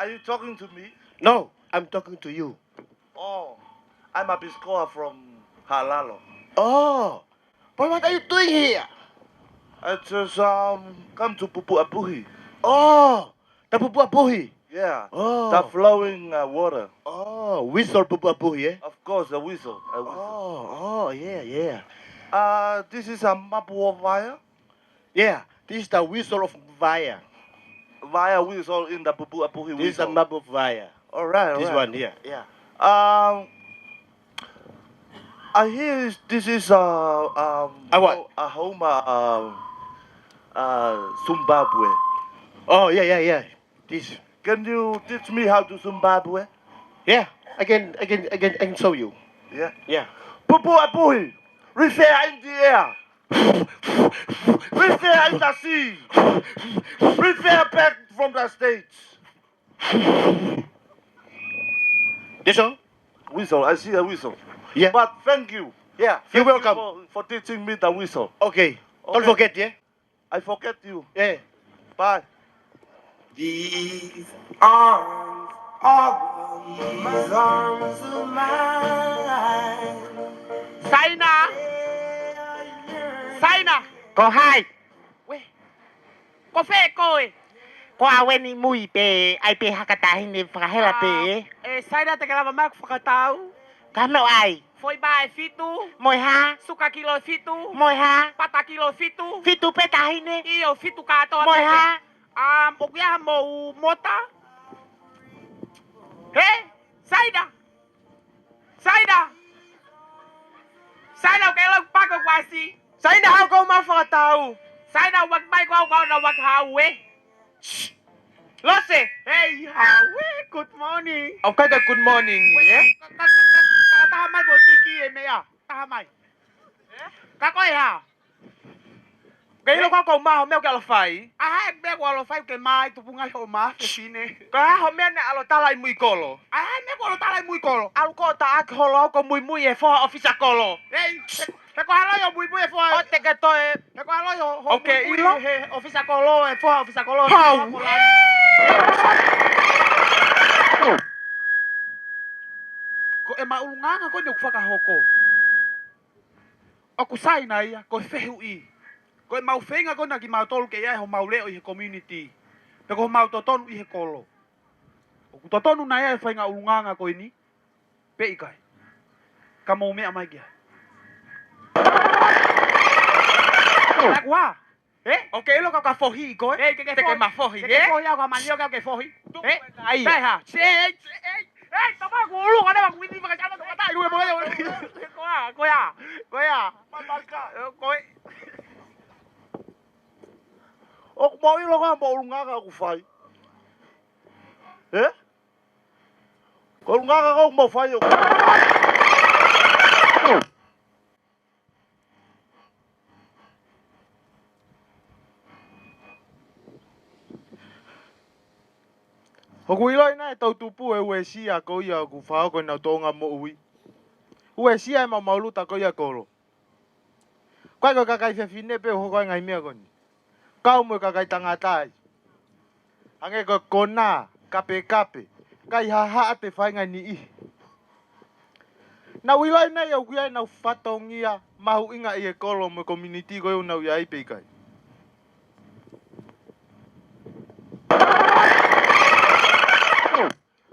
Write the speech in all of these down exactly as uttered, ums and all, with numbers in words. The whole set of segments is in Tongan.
Are you talking to me? No, I'm talking to you. Oh, I'm a Peace Corps from Haʻalalo. Oh, but what are you doing here? I just, um, come to Pupuʻapuhi. Oh, the Pupuʻapuhi. Yeah. Oh. The flowing, uh, water. Oh, whistle Pupuʻapuhi, eh? Of course, a whistle. A whistle. Oh, oh, yeah, yeah. Uh, this is a mapu ʻo Vaea. Yeah, this is the whistle of Vaea. Vaea whistle in the Pupuʻapuhi whistle. This is the mapu of Vaea. All right, all right. This one here. Yeah. Um, I hear is, this is, uh, um, a what? A home, uh, uh, Zimbabwe. Oh, yeah, yeah, yeah. This. Can you teach me how to Zimbabwe? Yeah, I can, I can, I can, I can show you. Yeah? Yeah. Pupuʻapuhi, reach there in the air. Reach there in the sea. Reach there back from the States. This one? Whistle, I see a whistle. Yeah. But thank you. Yeah, you're welcome. Thank you for, for teaching me the whistle. Okay. Don't forget, yeah? I forget you. Yeah. Bye. These arms are, these arms are mine. Saina! Saina! Ko hai? Wē. Ko fē koe? Ko au eni, mui pē, ʻai pē ha taʻahine fakahela pē, ē? Ē, Saina, te ke lava mai ʻeku fakatau? Ka mo ai? Foʻi mā ʻe fitu. Mo e hā? Suka kilo ʻe fitu. Mo e hā? Pata kilo ʻe fitu. Fitu pē taʻahine? ʻIo, fitu kātoa. Mo e hā? ʻA, ʻoku ʻi ai hamou mota? Hē? Saina! Saina! Saina, ʻoku ke lau pako kuasi? Saina, haʻu ʻoku mau fakatau. Saina, ʻoua ke mai ko au, ko au naʻa ʻoua ke haʻu ē. Lose! Hei, haʻu ē, good morning. ʻOku ʻikai ke good morning, ē? Ka, ka, ka, ka, ka, taha mai mo tiki e meʻa. Taha mai. Ka ko e hā? Ke ʻilo ko au ko e hā hoʻo meʻa ʻoku ke ʻalu ʻo fai? ʻA e hā e meʻa ʻoku ʻalu ʻo fai, ʻoku ke mai tupunga ʻi hoʻo mā fefine? Ko e hā hoʻo meʻa naʻe ʻalu ʻo tala ʻi mui kolo? ʻA e hā e meʻa ʻoku ʻalu ʻo tala ʻi mui kolo? ʻAlu koe ʻo taʻaki holo au ko e muimui ʻe he foha ʻōfisa kolo. Hei, he, he ko e hā e loi hoʻo muimui ʻe he foha? ʻOua te ke toe. He ko e hā e loi hoʻo, hoʻo muimui ʻe he ʻōfisa kolo, ʻe he foha ʻōfisa kolo? Hau. Ko ʻema ʻulungaanga ko eni ʻoku fakahoko. ʻOku Saina ia, ko e fehuʻi. Ko ʻemau feinga ko ena kimautolu ke ʻi ai homau leʻo ʻi he community. Pe ko homau totonu ʻi he kolo. ʻOku totonu nai ʻa e faʻahinga ʻulungaanga ko eni? Pe ʻikai? Ka mou meʻa mai ki ai. Ka kuā? Ē? ʻOku ke ʻilo ko au ka fohi koe? Ē, ke ke fohi. Te ke ma fohi, ē? Ke ke fohi au ka manio ka ke fohi. Ē? Ai. Pea hā? Ē, ē, ē, ē, tama ku ulu, ʻana ku mini maka tama tama tai, ulu mo le. Ko ia, ko ia, ko ia. Ko e. ʻOku mou ʻilo ko e hā hoʻomou ʻulungaanga ʻoku fai? Ē? Ko e ʻulungaanga ko ē ʻoku mou fai ʻoku ʻOku ʻiloʻi nai ʻe he toʻu tupu e uesia ko ia ʻoku fakahoko ʻenau tōʻonga moʻui? Uesia e maumau luta ko ia kolo. ʻIkai ko e kakai fefine pē ʻoku hoko ai e ngaahi meʻa ko eni. Kau mo e kakai tangata ai. Hangē ko e konā, kapekape, kai haʻahaʻa, tefai, ngaahi niʻihi. Naʻa ku ʻiloʻi nai ʻoku ʻi ai ʻenau fatongia mahuʻinga ʻi he kolo mo e community ko ē ʻoku nau ʻi ai pe ʻikai?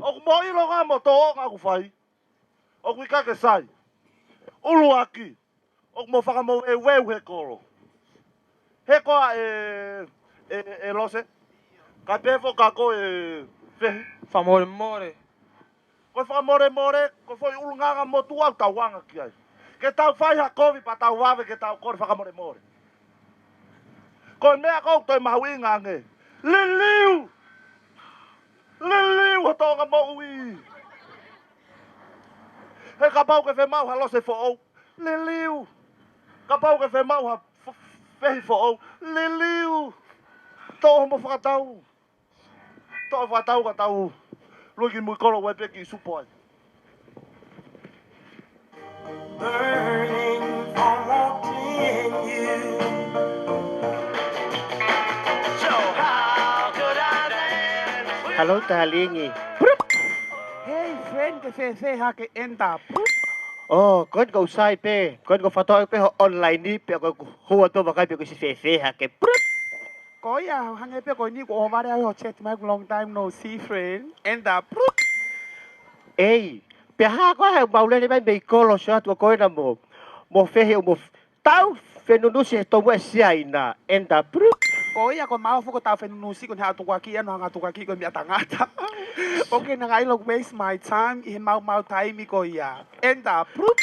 ʻOku mou ʻilo ko e hā hoʻomou tōʻonga ʻoku fai? ʻOku ʻikai ke sai. ʻUluaki, ʻoku mou fakamoveuveu he kolo. He ko ā ē, ē, ē Lose? Kae pehē foki kia koe ē Fehi? Fakamolemole. Ko e fakamolemole, ko e foʻi ʻulungaanga motuʻa ʻoku tau anga ki ai. Ke tau fai ha kovi pea tau vave ke tau kole fakamolemole. Ko e meʻa ko ē ʻoku toe mahuʻinga ange. Liliu! Liliu ho tōʻonga moʻui. He kapau ʻoku ke fiemaʻu ha Lose foʻou, liliu. Kapau ʻoku ke fiemaʻu ha f-, Fehi foʻou, liliu. Toʻo hoʻomou fakatau. Toʻo e fakatau ka tau lue ki mui kolo ʻo ʻai pē ki supo ai. Burning for wanting you. So how could I dance with Hello, darling. Plup. Hey, friend, ʻoku ke fēfē hake? Enter. Plup. Oh, ko eni ʻoku ou sai pē. Ko eni ʻoku ou fakatokangaʻi pē hoʻo online ni, pea ʻoku ou hū atu vakai pē ʻoku ke siʻi fēfē hake. Plup. Ko ia, hangē pē ko eni kuo ʻohovale au he chat mai, long time no see, friend. Enter. Plup. Ei, pea hā koā he ʻoku mau lele mai mei kolo, sio atu ko ena mo, mo fehe mo f-, tau fenunusi he tomuʻa ʻa Siaina. Enter. Plup. Ko ia, ko mau foki ʻoku tau fenunusi, ko eni haʻo tukuakiʻi ʻa e, hanga tukuakiʻi ko e meʻa tangata. ʻOku ke nanga ʻilo ʻoku waste my time ʻi he maumau taimi ko ia. Enter. Plup.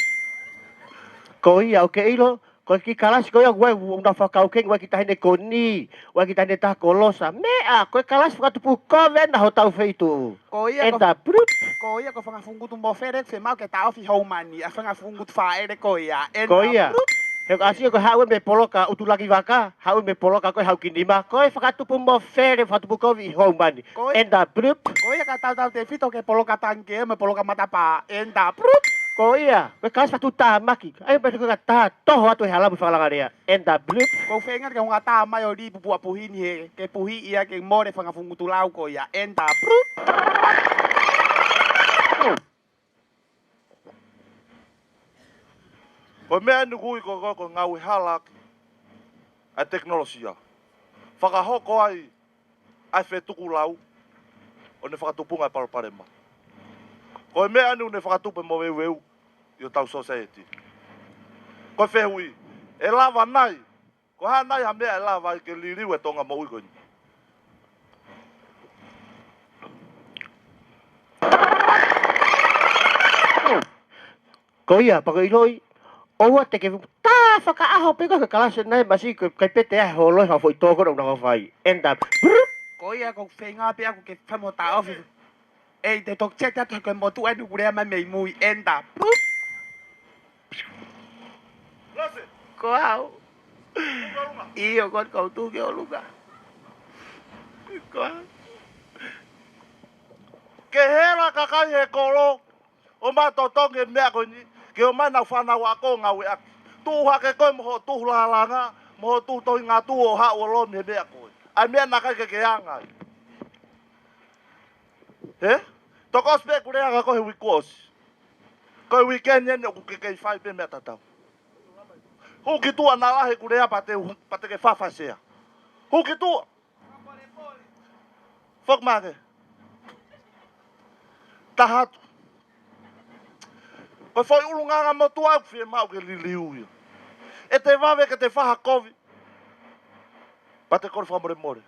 Ko ia, ʻoku ke ʻilo, ko e kiʻi kalasi ko ia, ʻoku ʻi ai ʻuna fakakaukengi, ʻi ai e kiʻi taʻahine ko eni, ʻi ai e kiʻi taʻahine taha ko Losa. Meʻa, ko e kalasi fakatupu kovi ena hotau feituʻu. Ko ia, ko Enter. Plup. Ko ia, ko e fanga fungutu mofele, fiemaʻu ke taʻofi hou mani ʻa e fanga fungutu fāʻele ko ia. Enter. Ko ia. Plup. He ʻoku ʻasi ko e haʻu mei he poloka ʻUtulakivaka, haʻu mei he poloka ko e Haukinima, ko e fakatupu mofele, fakatupu kovi ʻi hou mani. Ko ia. Enter. Plup. Ko ia, ka tautautefito ki he poloka tangikē mo e poloka matapā. Enter. Plup. Ko ia, ko e kalasi fakatuʻutāmaki. ʻAi, pea ko e ka tā toho atu he hala mo e fakalanga lea. Enter. Plup. ʻOku ou feinga ke hunga tā mai ʻo lī pupuʻa puhi ni he, ke puhi ia ke mole fanga fungutu lau ko ia. Enter. Plup. Ko e meʻa eni ʻoku ui ko, ko, ko e ngāue hala ʻa e tekinolosia. Fakahoko ai ʻa e fetuku lau ʻo ne fakatupunga e palopalema. Ko e meʻa eni ʻoku ne fakatupu e moveuveu ʻi hotau society. Ko e fehuʻi, ʻe lava nai? Ko e hā nai ha meʻa ʻe lava ai ke liliu e Tonga moʻui ko eni? Ko ia, pea ko e ʻiloʻi, ʻoua te ke tā fakaʻaho pē ko e kalasi nai masi ko e kai pete ʻa e holo ha foʻi tō ko ena ʻoku na fai. Enter. Plup. Ko ia, ʻoku ou feinga pē ʻaku ke famo taʻofi. Ei, te toki chat atu he ko e motuʻa eni ʻoku lea mai mei mui. Enter. Plup. Ko au. ʻIo, ko eni ʻoku ou tuʻu ki ʻolunga. Ko au. Ke hela kakai he kolo ʻo mātotongi e meʻa ko eni, ke ʻomai ʻenau fānau ako ʻo ngāueʻaki. Tuʻu hake koe mo hoʻo tuhu lālanga, mo hoʻo tuhu tohi ngatu ʻo haʻu ʻo lomi he meʻa ko ē. ʻA e meʻa naʻe ʻikai ke ke anga ai. Hē? Toki ʻosi pē ʻeku lea kia koe he uike kuo ʻosi. Ko e weekend eni ʻoku ke kei fai pē meʻa tatau. Hū ki tuʻa naʻa lahi ʻeku lea pea te u-, pea te ke fafasea. Hū ki tuʻa. Foki mai hake. Taha atu. Ko e foʻi ʻulungaanga motuʻa ʻoku fiemaʻu ke liliu ia. ʻE te vave ke te faha kovi. Pea te kole fakamolemole.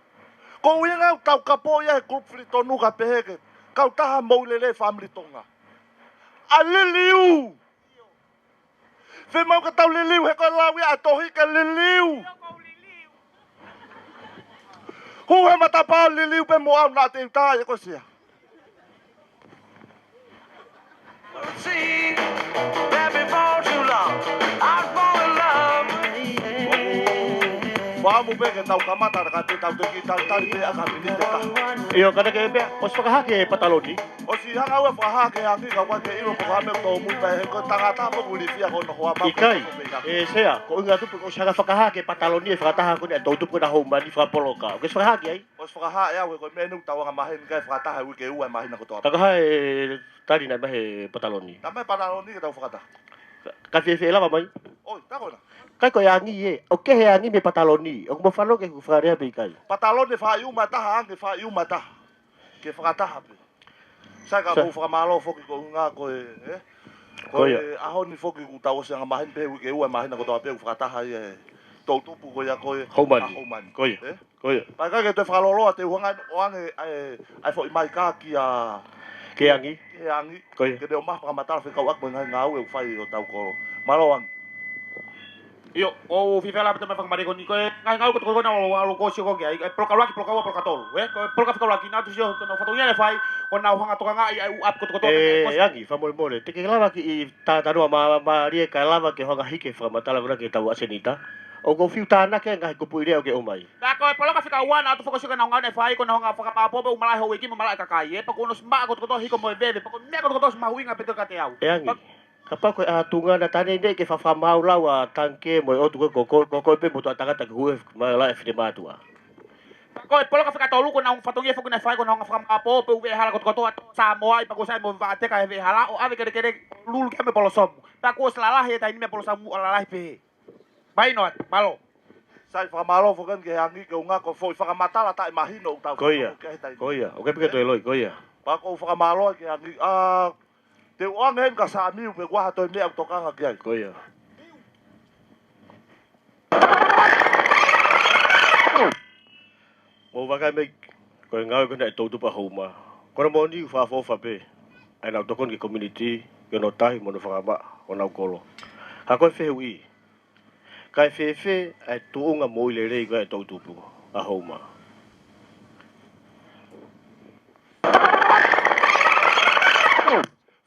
Ko e ʻuhinga ʻoku tau kapoʻi ia he kulupu Filitonu ka pehē ke kautaha moʻui lelei fāmili Tonga. ʻA e liliu. Fiemaʻu ke tau liliu he ko e lau ia ʻa e tohi ke liliu. Hū he matapā liliu pē mo au naʻa te u tā ia ko e sea. Fakaʻamu pē ke tau kamata ka te tau te kiʻi talitali pē ʻa e miniti ʻe taha. ʻIo, ka te ke pea, ʻosi fakahake e pataloni. ʻOsi hanga ʻe au ʻo fakahake angi ka ʻoku ʻikai ke ʻilo pe ko e hā e meʻa ʻoku tōmui pē he ko e tangata pē ʻoku liliu ʻa hono hoa mau. ʻIkai, pē ka. ʻE sea, ko e ʻuhinga tupu ʻosi hanga fakahake pataloni ʻe he fakataha ko eni ʻa e toʻutupu ko ena hou mani fakapoloka. ʻOku ke fakahake ai? ʻOsi fakahā ʻe au he ko e meʻa eni ʻoku tau anga maheni kae fakataha he uike ʻe ua e māhina kotoa. Ka ko e hā e tali naʻe ʻomai he pataloni? Naʻe ʻomai pataloni ke tau fakataha. Ka, ka fēfē ʻe lava mai? ʻOi, tā ko ena. ʻIkai ko e angi ē, ʻoku kehe angi mei he pataloni. ʻOku mou fanongo ki heʻeku fakalea pe ʻikai? Pataloni fai uma taha ange, fai uma taha. Ke fakataha pē. Sai ka Sa- mou fakamālō foki ko e ʻuhinga ko e, ē? Ko Ko ia. e ʻaho ni foki ʻoku tau ʻosi anga maheni pē uike ʻe ua e māhina kotoa pē ʻoku fakataha ia e toʻutupu ko ia ko e Hou mani. ʻa hou mani. Ko ia. Ē? Ko ia. Pea ʻikai ke toe fakalōloa te u hanga ʻo ʻoange ʻa e, ʻa e foʻi maika kia Keangi. Keangi. Ko ia. Ke ne ʻomai ha fakamatala fekauʻaki mo e ngaahi ngāue ʻoku fai ʻi hotau kolo. Mālō ange. ʻIo, ʻoku ou fie fai lava pē ʻa e fakamālō ko eni ko e ngaahi ngāue kotoa ko ena ʻoku ou sio ko ē ki ai, ʻa e poloka ʻuluaki, poloka ua, poloka tolu, ē? Ko e poloka fika ʻuluaki naʻa ku sio ko ʻenau fatongia naʻe fai, ko ʻenau hanga ʻo tokangaʻi ʻa e ʻū ʻapi kotoa ko ē. ʻE, ʻe angi, fakamolemole. Te ke lava ke kiʻi tātā noa mā, mālie kae lava ke hanga hiki e fakamatala ko ena ki hotau ʻasenita. ʻOku ou fiu tānaki e ngaahi kupuʻi lea ʻoku ke ʻomai. Ka ko e poloka fika ua naʻa ku foki ʻo sio ki heʻenau ngāue naʻe fai, ko ʻenau hanga ʻo fakapaʻopoʻopo ʻū malaʻe houʻeiki mo e malaʻe kakai, ē? Pea kuo ʻosi maʻa ko e tokoto hiko mo e veve, pea ko e meʻa ko e tokoto ʻosi mahuʻinga pē ʻikai ko e teau. ʻE angi. Pea Kapau ko e ʻatunga naʻa tane nei ke fafamau lau ʻa Tangikē mo e ʻotu ko, ko, ko, ko koe pē mo e toʻa tangata ke huʻe mai ʻo laʻe finemātuʻa. Ko e poloka fika tolu ko ʻenau fatongia foki naʻe fai ko ʻenau hanga ʻo fakamāʻopoʻopo e veʻe hala ko Tokotoa, Samoa, pea kuo sai mo Vaʻateka he veʻe hala ʻo ʻave kelekele ʻo lulu ki ai mo e polosomu. Pea kuo ʻosi lalahi e taimi ni mo e polosomu ʻo lalahi pehē. Mahino atu, mālō. Sai, fakamālō foki ki he angi ke unga ko e foʻi fakamatala taʻemahino ʻoku tau Ko ia, ki ai he taimi. Ko ia, ʻoku ʻikai pē ke toe loi, ko ia. Pea ʻoku ou fakamālō ki he angi, ʻa, te u ʻoange eni kia Samiu pe ʻoku ʻi ai ha toe meʻa ʻoku tokanga ki ai. Ko ia. Mou vakai mai, ko e ngāue ko ena ʻa e toʻutupu ʻa Houma. Ko hono moʻoni ʻoku fakaʻofoʻofa pē ʻa ʻenau tokoni ki he community, ki hono tahi mo hono fakamaʻa ʻo ʻenau kolo. Ka ko e fehuʻi, kae fēfē ʻa e tuʻunga moʻui lelei ko ē ʻa e toʻutupu ʻa Houma?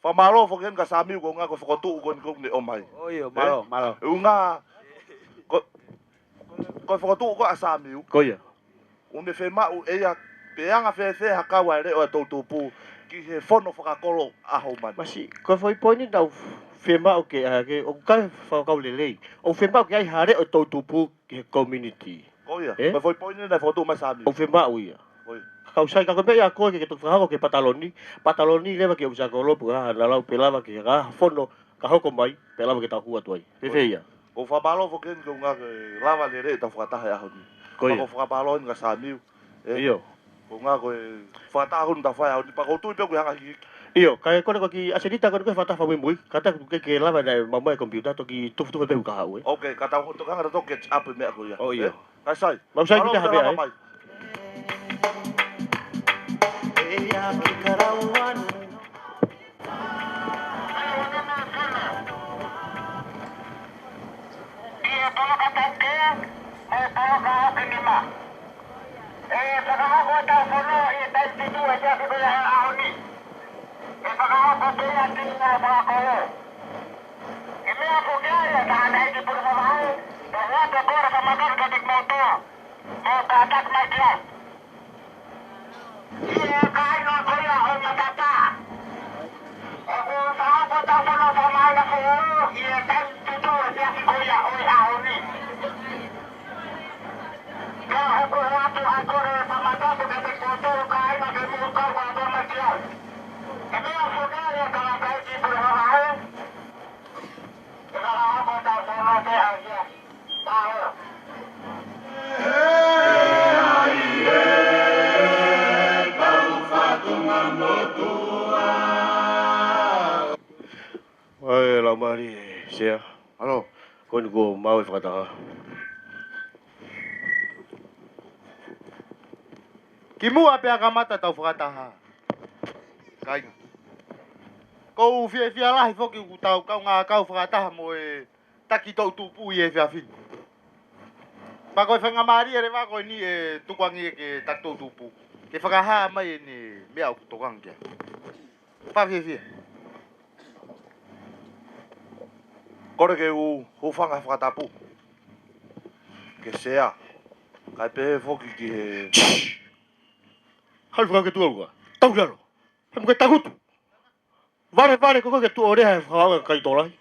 Fakamālō foki eni kia Samiu ko e unga ko e fokotuʻu ko eni ko ʻene ʻomai. ʻIo, mālō, mālō. ʻE unga ko, ko e fokotuʻu ko ē ʻa Samiu. Ko ia. ʻOku ne fiemaʻu ʻe ia pe anga fēfē ha kau ʻa e leʻo ʻa e toʻutupu ki he fono fakakolo ʻa Houma ni. Masiʻi, ko e foʻi poini naʻa ku fiemaʻu ke ʻai ke ʻoku ʻikai fakakaukau lelei. ʻOku fiemaʻu ke ʻai ha leʻo ʻa e toʻutupu ki he community. Ko ia, ē? Ko e foʻi poini naʻe fokotuʻu mai Samiu. ʻOku fiemaʻu ia. Ko ia. Ka ʻoku sai ka ko e meʻa ia ko ē ke toki fakahoko ki he pataloni. Pataloni leva ki he ʻofisi ʻa e kolo pe ko e hā naʻa lau pe lava ki he hā ha fono ka hoko mai, pe lava ke tau hū atu ai. Fēfē ia? ʻOku ou fakamālō foki eni ko e unga ke lava lelei ʻetau fakataha he ʻaho ni. Ko ia. Pea ʻoku ou fakamālō eni kia Samiu. ʻE, ʻio. Ko e unga ko e fakataha ko eni ʻoku tau fai he ʻaho ni, pea ʻoku ou tui pē ʻoku ʻi ai ha ngaahi hiki. ʻIo, kae kole ko ē ki ʻAsenita ko eni ko e fakataha fakamuimui, kātaki ke, ke lava naʻe maumau e komipiuta, toki tufotufa pē ʻoku kahaʻu, ē. Ok, ka tau hoto kanga tato catch up e meʻa ko ia. ʻO ʻio. Ē? Kae sai. Mau sai ki te hapea, ē? Mālō e lava mai. ʻI he poloka tapu mo e poloka ʻoku nima. ʻE fakahoko ʻetau fono ʻi he taimi tutuʻu ʻe siasi ko ia he ʻaho ni. ʻE fakahoko pē ia ki he fakakolo. ʻE meʻa foki ai ʻa e tangataʻeiki pule vavau, ʻo ʻoatu e kole fakamatala kiate kimoutolu, mo kātaki mai ki ai. ʻI he kāinga ko ia ʻo Matapā. ʻOku fakahoko ʻetau fono fakamāʻina foʻou ʻi he taimi tutuʻu ʻe siasi ko ia ʻo e ʻaho ni. Ka ʻoku ou ʻoatu ʻa e kole fakamatala kiate kimoutolu kāinga ke mou kau kātaki mai ki ai. ʻE meʻa foki ai ʻa e tangataʻeiki pule vavau, ʻe fakahoko ʻetau fono pē ʻa ia. Mālō. ʻAi, Laumālie, Sea. Mālō. Ko eni kuo maʻu e fakataha. Kimuʻa pea kamata ʻetau fakataha, kāinga, ʻoku ou fiefia lahi foki ʻoku tau kaungā kau fakataha mo e taki toʻutupu ʻi he efiafi ni. Pea ko e faingamālie leva ko eni ʻe tukuange ki he taki toʻutupu ke fakahā mai ʻene meʻa ʻoku tokanga ki ai. Fakafiefia. Kole ke u hūfanga he fakatapu ki he Sea, kae pehē foki ki he... Hali fakake tuʻa ua. Tau lalo. Hami ke takutu. Valevale ko ē ke tuʻu ʻo lea he fakaʻaonga kakai tokolahi.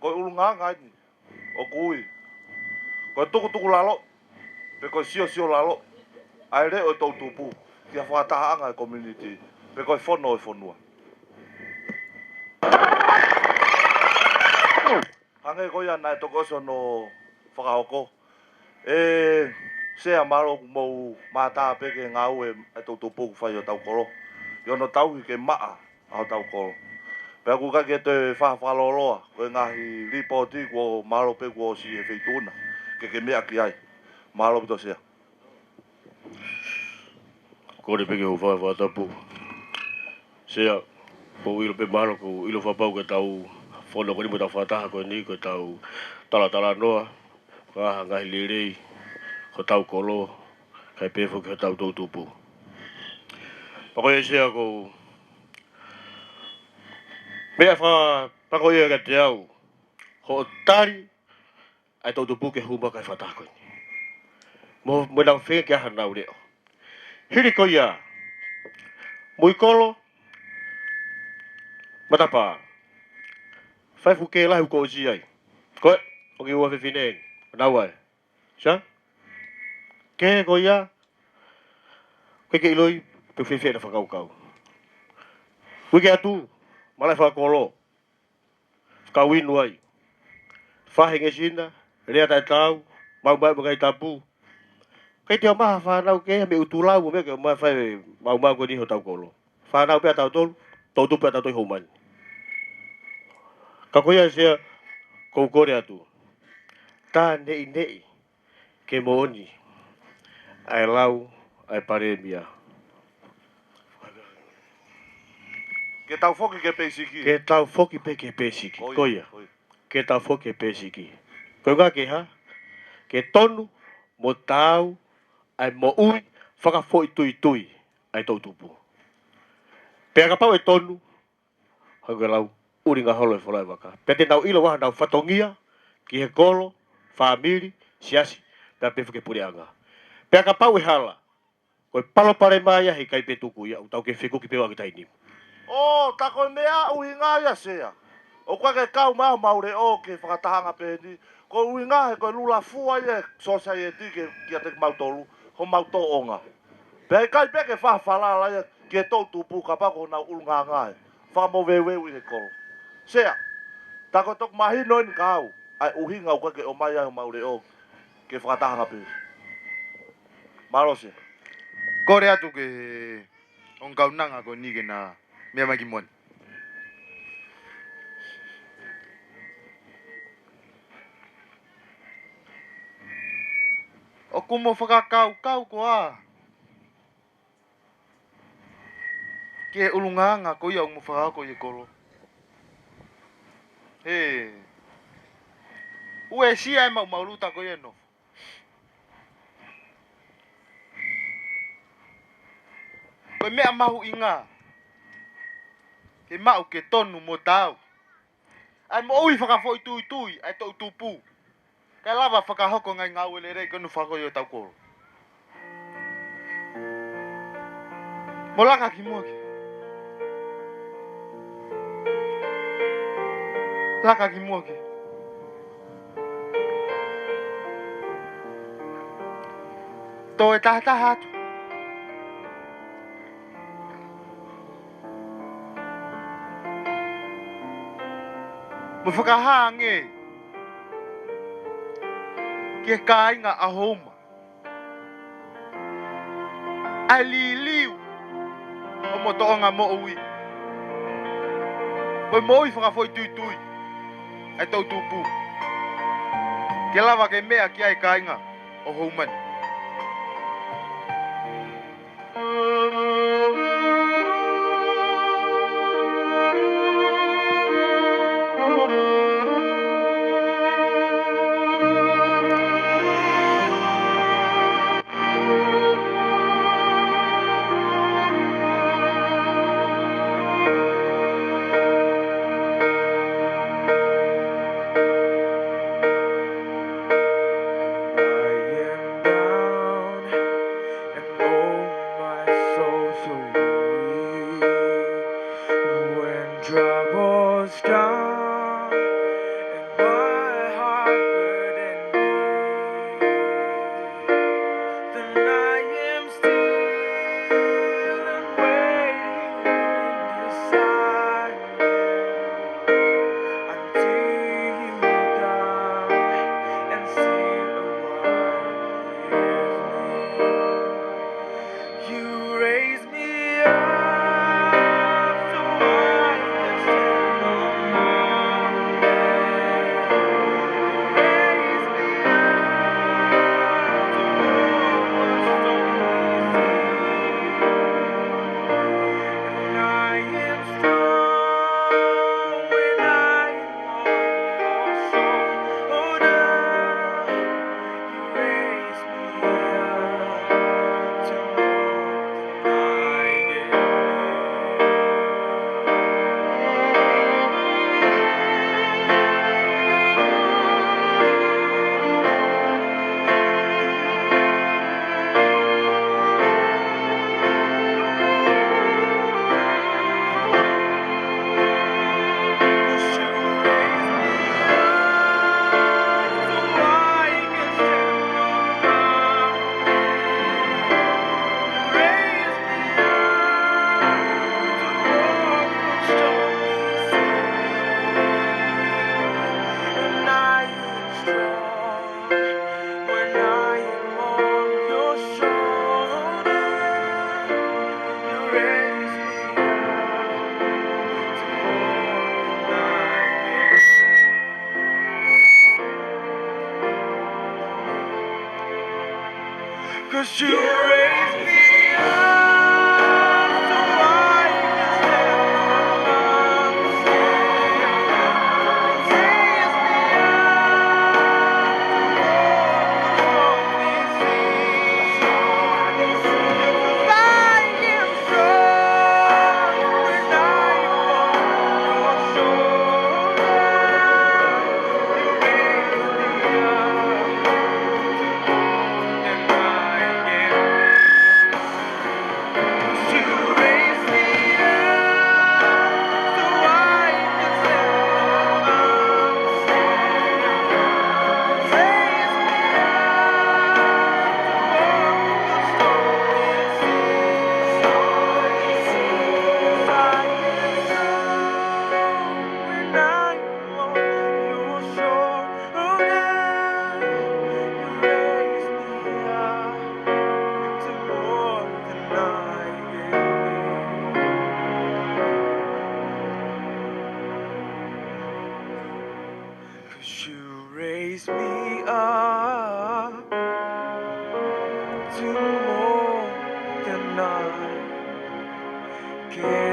Ko e ʻulungaanga eni ʻoku ui ko e tukutuku lalo, pe ko e siosio lalo ʻa e leʻo ʻo e toʻutupu ki ha fakatahaʻanga ʻo e community, pe ko e fono ʻo e fonua. Hangē ko ia naʻe toki ʻosi hono fakahoko. ʻE Sea, mālō ʻoku mou mātā pē ki he ngāue ʻa e toʻutupu ʻoku fai ʻi hotau kolo, ʻi hono tauhi ke maʻa ʻa hotau kolo. Pea ʻoku ʻikai ke toe faʻa fakalōloa, ko e ngaahi lipooti kuo mālō pē kuo ʻosi ʻi he feituʻu na ke ke meʻa ki ai. Mālō ʻaupito Sea. Kole pē ke u hūfanga he fakatapu. Sea, ʻoku ou ʻilo pē mahalo ʻoku ou ʻilo fakapapau ko ʻetau fono ko eni mo ʻetau fakataha ko eni ko ʻetau talatalanoa, fakahā ngaahi lelei hotau kolo, kae pehē foki hotau toʻutupu. Pea ko ia Sea ko e meʻa fakapango ia kiate au hoʻo tali ʻa e toʻutupu ke hū mai ki he fakataha ko eni. Mo, mo ʻenau feinga ke ʻai haʻanau leʻo. Hili ko ia, Muikolo, Matapā, fai e fuʻu kē lahi kuo ʻosi ai. Ko e, ʻoku ʻi ua fefine eni. Naua e. Sa? Ke ko ia, ko e ke ʻiloi, pe fefine na fakakaukau. Uike atu, malaʻe fakakolo. Kau inu ai. Fahe nge sina, lea taʻetau, maumau mo e ngaahi tapu. Kei te ʻomai ha fānau ke, mei ʻutulau mo e meʻa ke ʻomai fai maumau ko eni hotau kolo. Fānau pē ʻa tautolu, toʻutupu pē ʻa tautolu ʻi Houmani. Ka ko ia Sea, ʻoku ou kole atu. Tā neʻineʻi, ke moʻoni ʻa e lau ʻa e Palēmia. Ke tau foki ki he peisiki. Ke tau foki pē ki he peisiki. Ko ia, ko ia. Ko ia. Ke tau foki ki he peisiki. Ko e ʻuhinga ke hā? Ke tonu mo taau ʻa e moʻui fakafoʻituitui ʻa e toʻutupu. Pea kapau ʻe tonu, hangē ko e lau, ʻulinga holo e fola ʻo e vaka. Pea te nau ʻilo ʻa honau fatongia ki he kolo, fāmili, siasi, pea pehē foki ki he puleʻanga. Pea kapau ʻe hala, ko e palopalema ia he ʻikai pē tuku ia, ʻoku tau kei fekuki pē ʻo aʻu ki he taimi ni. ʻO, tā ko e meʻa ʻuhinga ia Sea. ʻOku ʻikai ke kau mai homau leʻo ki he fakatahaʻanga pehē ni, ko e ʻuhinga he ko e lula fua ia e sōsaieti ke, kiate kimautolu, homau tōʻonga. Pea ʻikai pē ke fakafalala ia ki he toʻutupu kapau ko honau ʻulungaanga e fakamoveuveuʻi he kolo. Sea, tā ko e toki mahino eni kiate au, ʻa e ʻuhinga ʻoku ʻikai ke ʻomai ai homau leʻo ki he fakatahaʻanga pehē. Mālō Sea. Kole atu ki he ongo kaunanga ko eni ke na meʻa mai ki muʻa ni. ʻOku mo fakakaukau koā ki he ʻulungaanga ko ia ʻoku mo fakahoko ʻi he kolo? He uesia e maʻumaʻuluta ko ia ʻe nofo. Ko e meʻa mahuʻinga ke maʻu ke tonu mo taau ʻa e moʻui fakafoʻituitui ʻa e toʻutupu, kae lava fakahoko e ngaahi ngāue lelei ko eni ʻoku fakahoko ʻi hotau kolo. Mo laka ki muʻa ki. Laka ki muʻa ki. Toe tahataha atu. Mo fakahā ange ki he kāinga ʻa Houma ʻa e liliu ʻo mo tōʻonga moʻui, mo e moʻui fakafoʻituitui ʻa e toʻutupu, ke lava ke meʻa ki ai e kāinga ʻo Houma ni. You raise me up so I can stand on my own. Raise me up to walk upon these seas. I am strong when I am on your shoulder. You raise me up to more than I am. You raise me up so I can stand on my own. Raise me up to walk upon stormy seas. I am strong when I am on your shoulder. You raise me up to more than I am. 'Cause you raise me up to more than I can